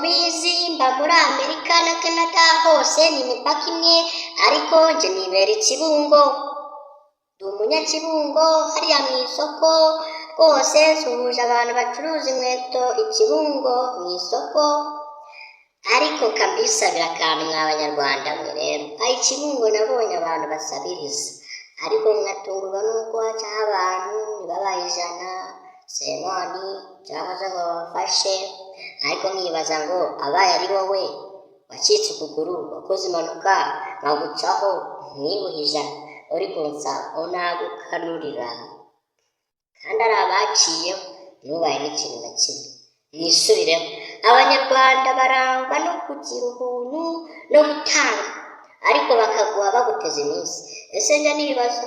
mubizi, mba muri Amerika na Canada, hose ni imipaka imwe, ariko njye nibera i Kibungo, ndi umunyakibungo hariya mu isoko. Rwose nsuhuje abantu bacuruza inkweto i Kibungo mu isoko. Ariko kabisabira akantu mwa Banyarwanda mwe rero, aho i Kibungo nabonye abantu basabiriza, ariko nkatungurwa n'uko hacaho abantu ntibabahe 100 senoni cyangwa se ngo babafashe. Ariko nkibaza ngo abaye ari wowe wacitse ukuguru, wakoze impanuka, nkagucaho ntibuhe 100 uri kunsaba, unagukanurira kandi ari abaciyeho ntubahe n'ikintu na kimwe. Mwisubireho. Abanyarwanda barangwa no kugira ubuntu no gutanga, ariko bakaguha baguteza iminsi. Ese njya nibaza,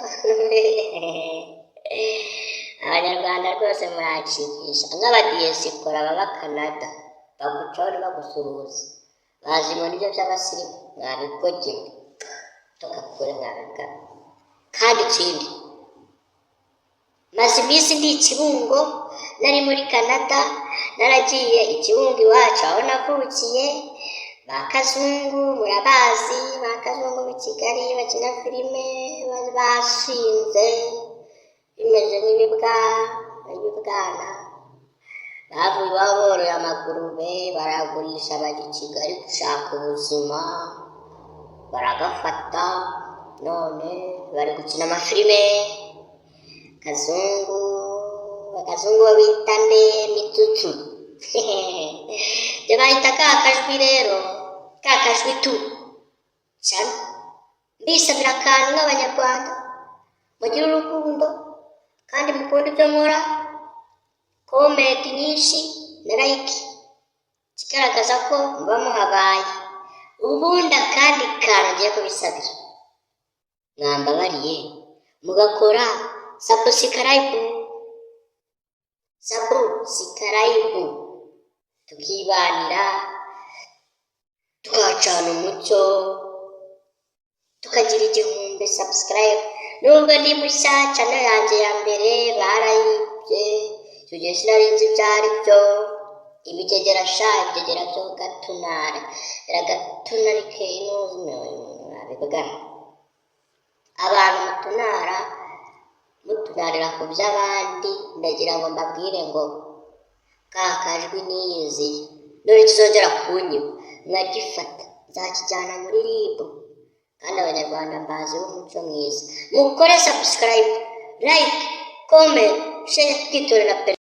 Abanyarwanda rwose muranshimisha. Nk'abadiyesipora baba Canada bagucaho ntibagusuhuze, bazi ngo nibyo by'abasirimu. Mwabigogeye tugakure mwabigana. Kandi ikindi, maze iminsi ndi i Kibungo, nari muri Canada, naragiye i Kibungo iwacu aho navukiye. Ba Kazungu murabazi, ba Kazungu b'i Kigali bakina filime, basinze bimeze nk'ibibwa, ibibwana. Bavuye iwabo boroye amagurube, barayagurisha, bajya i Kigali gushaka ubuzima, baragafata, none bari gukina amafilime. Kazungu, Kazungu bo bita nde? Mitutu. Ibyo bahita ka kajwi rero, ka kajwi tu cyane. Mbisabira akantu nk'Abanyarwanda, mugire urukundo kandi mukunde ibyo nkora, comment nyinshi na like, ikigaragaza ko muba muhabaye. Ubundi akandi kantu ngiye kubisabira, mwambabariye mugakora subscribe, subscribe, tukibanira, tukacana umucyo, tukagira 1000 subscribe. Nubwo ndi mushya, channel yanjye ya mbere barayibye, icyo gihe sinari nzi ibyo ari byo. Ibigegera sha, ibigegera byo gatunara iragatunarike ino bibwana. Abantu mutunara, mutunarira ku by'abandi, ndagira ngo mbabwire ngo ka kajwi niyiziye, none kizongera kunyiba nkagifata nzakijyana muri RIB. Kandi Abanyarwanda mbaziho umuco mwiza. Mukore subscribe, like, comment, share, twitorera.